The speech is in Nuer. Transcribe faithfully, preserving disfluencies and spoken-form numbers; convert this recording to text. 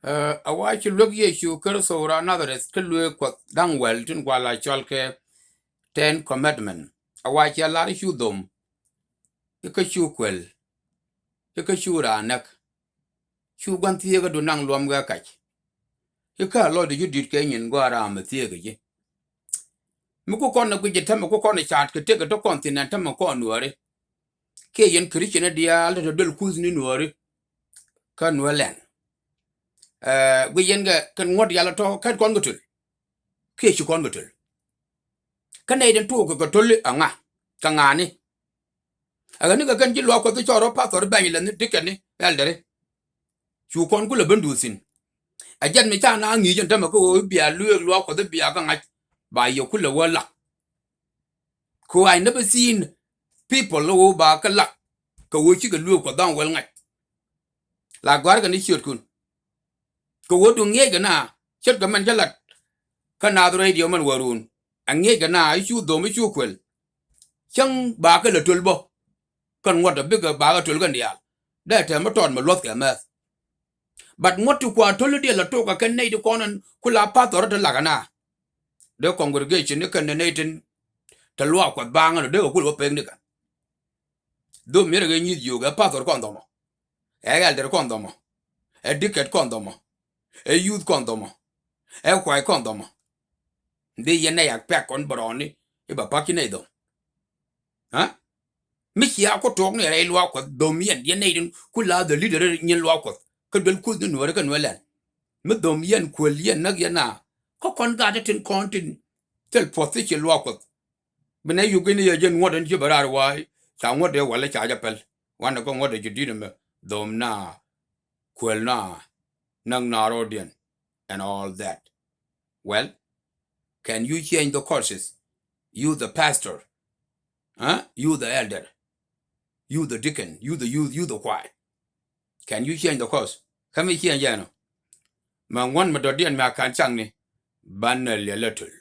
Ɛ, a wa ci luek Yecu Kritho ran Nadhareth kä luek Kuɔth da̱ŋ wäl tin gua la cɔl kɛ Ten Commandment. A wa ci a lar i̱ cu dhom, i̱ kä cu kuel, i̱ kä cu raan näk, cu gua̱n thieekädu naŋ luɔm kɛ kac, i̱ kä a lɔcdu cu di̱t kɛ nyin gɔaa ram mi thieekä ji̱. Mi ku kɔn ɛ guic ɛ tämɛ ku kɔn ɛ ca̱a̱t kɛ tëk ɛ te kɔn thi̱n ɛn tämɛ kɔn nuääri. Kiɛ yɛn Christian diaal te te duel kuth ni nuääri kä Nuäär lɛn. Ɛ, guic yɛn kɛ kɛn ŋuɔ̱t yal ɛ tɔ̱ kɛn kɔn kɛ töl. Kiɛ ci kɔn kɛ töl. Kä nɛy den tuɔɔk kɛ kɛ töl ɛ ŋa, kɛ ŋa̱a̱ni. Ɛ ɣän ni kɛ kɛn ji̱ luaak Kuɔth cɔɔr rɔ pastor bɛny lɛ ni deacon ni elder. Cu kɔn kulɛ ben duuth thi̱n. Ɛ jɛn mi ca na ŋi̱i̱c ɛn tämɛ kä ɣöö bia lueek luaak Kuɔth bia kä ŋa̱c ba yɛ kulɛ wä lak. Kɛ ɣöö I never seen people ɣöö ba kä lak kɛ ɣöö cikɛ lueek Kuɔth da̱ŋ wäl ŋa̱c. La gɔ̱a̱rkɛ ni cietkun. Kɛ ɣöö du ŋiɛckɛ na ce̱tkɛ mɛn cä lat kä Naath radio mɛn wä ruun. Ɛ ŋiɛckɛ na i̱ cu dhom i̱ cu kuel. Cäŋ ba kɛ lɛ töl bä. Kɛn ŋuɔ̱t ɛ bikɛ ba kɛ töl kɛn diaal. Dee tɛm mi tɔɔt mi luɔ̱thkɛ mɛth. But ŋuɔ̱t ti kua töl i̱ diɛ lɛ tok ɛ kɛn nɛy ti kɔn ɛn ku la pastor te lak ɛna. Dee congregation ni kɛn nɛy tin te luaak Kuɔth baaŋ ɛn dee kɛ kul wä pek ni kɛn. Dhom mi rɛ kɛ nyi̱th yio̱o̱k ɛ pastor kɔn dhɔmɔ. Ɛ elder kɔn dhɔmɔ. Ɛ deacon kɔn dhɔmɔ. Ɛ youth kɔn dhɔmɔ. Ɛ kuay kɔn dhɔmɔ. Dee yɛn nɛy a pɛk kɔn bɛ rɔɔni i̱ bɛ pa̱k ci nɛy dhɔm. Ɛ? Mi cia ku tuɔɔk ni rɛy luaak Kuɔth dhom yɛn yɛn nɛy tin ku la the leader nyin luaak Kuɔth. Kä duel kuth ni nuɔɔri kä nuɔɔr lɛn. Mi dhom yɛn kuel yɛn näk yɛn na. Kä kɔn gaat tin kɔn tin thil puɔth thi ci luaak Kuɔth. Bi nɛ yuk in yɛ jɛn ŋuɔ̱t in ci bɛ raar wa̱a̱ ca ŋuɔ̱t dee wal ca jɛ pɛl. Wanɛ kä ŋuɔ̱t dee ci di̱t ɛmɛ dhom na kuel na näk na rɔɔdiɛn and all that. Well, can you change the courses? You the pastor, huh? You the elder, you the deacon, you the youth, you the choir. Can you change the course? Kä mi change ɛnɔ. Mɛ ŋuɔ̱n mi dɔ̱diɛn mi a kan cakni banɛ liɛl ɛ töl.